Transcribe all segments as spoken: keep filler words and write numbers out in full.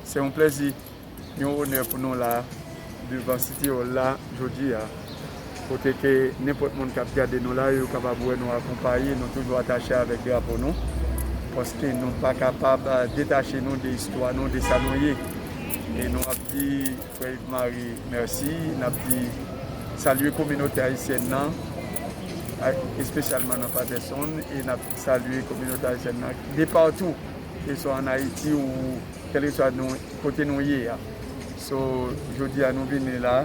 Se yon plèzi, yon onè pou nou la, devan City Hall la, jodi a. Kote ke nenpòt moun k ap gade nou la, yo kapab wè nou akonpaye, nou toujou atache avèk drapo nou. Paske nou pa kapab, ah, detache nou de istwa nou, de sa nou ye. E nou ap di frè Yves Marie mèsi, n ap di salye kominote ayisyèn nan, a-, espesyalman nan Patterson, e n ap salye kominote ayisyèn nan de patou, ke swa ann Ayiti ou kèlkeswa nou, kote nou ye a. So, jodi a nou vini la,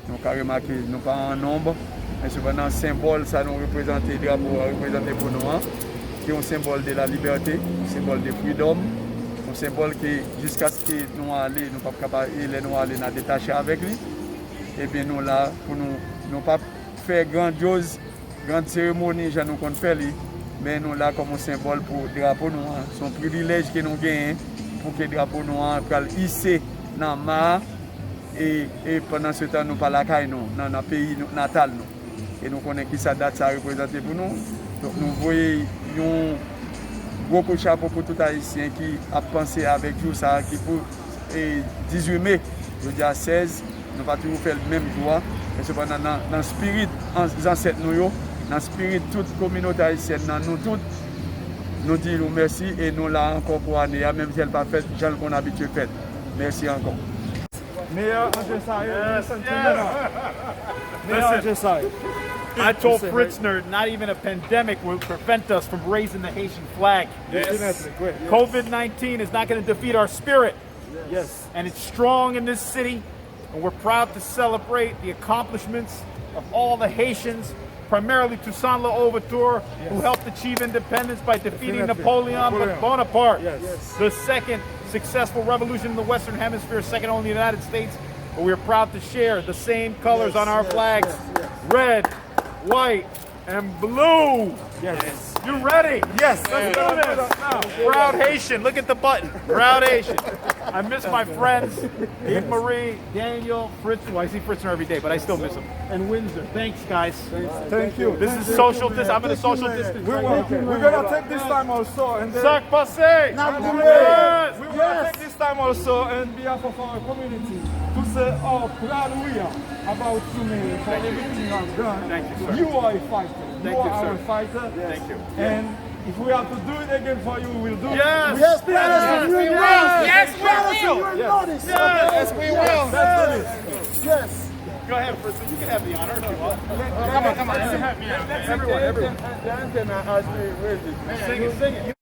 nou ka remake nou pa an nonb, men sepandan senbòl sa nou reprezante, drapo a reprezante pou nou an, ki yon senbòl de la libète, yon senbòl de freedom, yon senbòl ke jiskaske nou ale, nou p ap kapab, e lè nou ale, n a detache avèk li. Ebyen, nou la pou nou, nou p ap fè grandyoz, grand seremoni jan nou konn fè li, men nou la kòm yon senbòl pou drapo nou an. Se yon privilèj ke nou genyen pou ke drapo nou an pral ise nan ma a, e, e pandan se tan nou pa lakay nou, nan, nan peyi nou, natal nou. E nou konnen kisa dat sa reprezante pou nou. Donk, nou voye yon gwo kout chapo pou tout Ayisyen ki ap panse avèk jou sa a, ki pou e dizuit me, jodi a sèz, nou pa toujou fè l menm jou a, men sepandan nan, nan spirit an-, zansèt nou yo, nan spirit tout kominote ayisyèn nan, nou tout, nou di nou mèsi e nou la ankò pou ane a, menm si l pa fèt jan l konn abitye fèt. Mèsi ankò. Meilleur André Saïd, listen to me now. Meilleur André Saïd. I told Fritzner, not even a pandemic will prevent us from raising the Haitian flag. Definitely, great. Yes. COVID nineteen is not gonna defeat our spirit. Yes. And it's strong in this city. And we're proud to celebrate the accomplishments of all the Haitians, primarily Toussaint Louverture, who helped achieve independence by defeating Napoleon Bonaparte, the second successful revolution in the Western Hemisphere, second only to the United States. But we are proud to share the same colors on our flags, red, white, and blue. Yes. You ready? Yes. Let's do this. Proud Haitian. Look at the button. Proud Haitian. I miss my friends, Eve Marie, Daniel, Fritz. Well, I see Fritzner every day, but I still miss him. And Windsor. Thanks, guys. Thank you. This is social dis-, I'm in a social distance. We will, we're gonna take this time also and then Sak pase! Yes. We will take this time also in behalf of our community to say how proud we are about you, Mayor, for everything you have done. Thank you, sir. You are a fighter. You are our fighter. Thank you. And if we have to do it again for you, we will do it. Yes. Yes, we will. Yes, we will. Yes, we will. Yes, we will. Yes. Go ahead, Fritz. You can have the honor if you want. Come on, come on. You can have me out. Everyone, everyone. Sing it, sing it.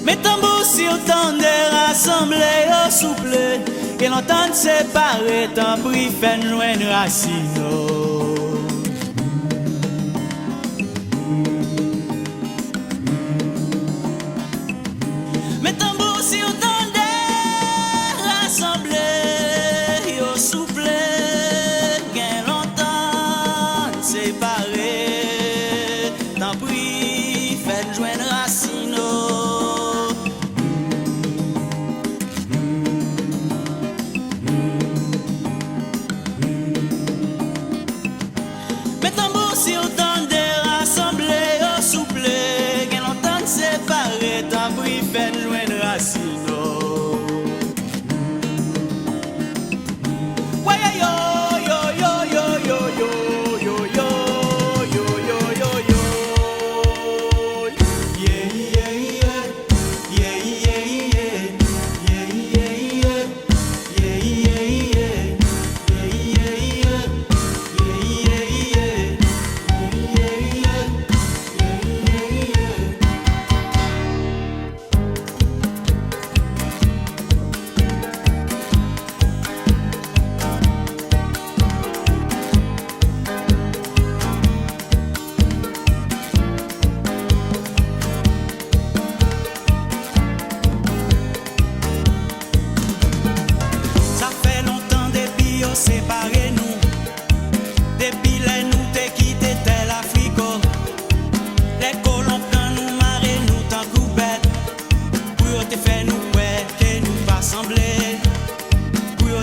Men tanbou si w tande rasanble yo souple, gen lontan n separe, tanpri fè n jwenn rasin nou. Men tanbou si w tande rasanble yo souple, gen lontan n separe, tanpri fè n jwenn rasin nou.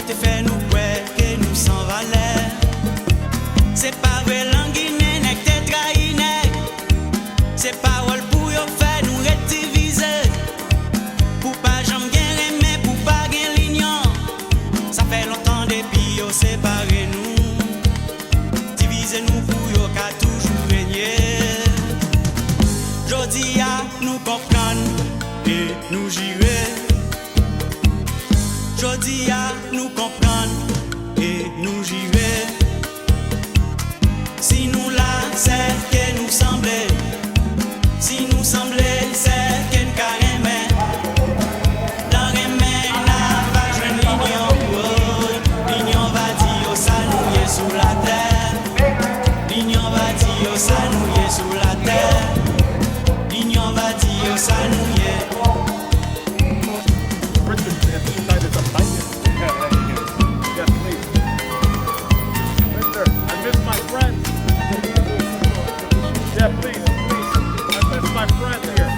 Te fè nou kwè ke nou san valè. Se pa vre, lang ginen nèg te trayi nèg. Se pawòl pou yo fè nou ret divize. Pou pa janm gen renmen, pou pa gen linyon. Sa fè lontan depi yo separe nou. Divize nou pou yo ka toujou renye. Jodi a, nou konprann e nou jire. Jodi a, nou konprann e nou jire. Si nou la, se ke nou sanble. Si nou sanble, se ke n ka renmen. Nan renmen, n a va jwenn linyon. Linyon va di yo sa nou ye sou latè. Linyon va di yo sa nou ye sou latè. Linyon va di yo sa nou ye. Richard, if you decided to bite it. Yes, please. Richard, I miss my friends. Yeah, please, please. I miss my friends here.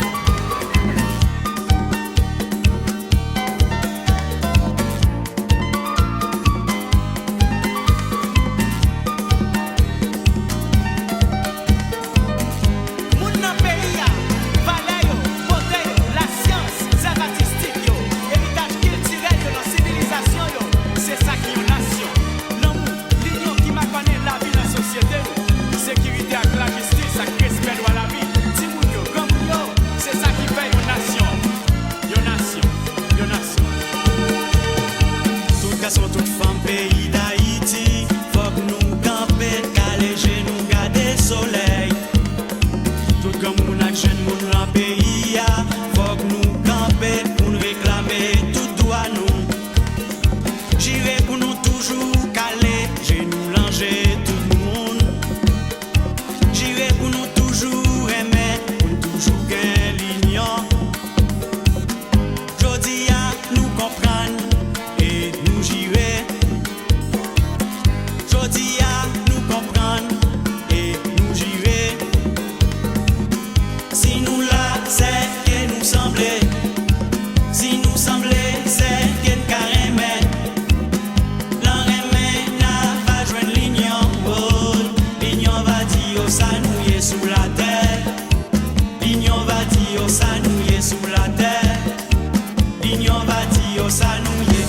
Moun nan peyi a, valè yo, bote yo, lasyans, zèv atistik yo, eritaj kiltirèl yo nan sivilizasyon yo, se sa ki yon nasyon. Lanmou, linyon ki makònen lavi nan sosyete nou, sekirite ak lajistis ak respè dwa lavi, timoun yo, granmoun yo, se sa ki fè yon nasyon. Yon nasyon, yon nasyon. Tout gason, tout fanm peyi Dayiti, fòk nou kanpe, kale je nou, gade solèy. Tout granmoun ak jèn moun nan peyi a, fòk nou kanpe pou n reklame tout dwa nou. Jire pou nou toujou kale je nou lan je tout moun. Jire pou nou toujou renmen, pou n toujou gen linyon. Jodi a, nou konprann e nou jire. Jodi a, nou konprann e nou jire. Si nou la, se ke nou sanble. Si nou sanble, se ke n ka renmen. Nan renmen, n a va jwenn linyon. Oh, linyon va di yo sa nou ye sou latè. Linyon va di yo sa nou ye sou latè. Linyon va di yo sa nou ye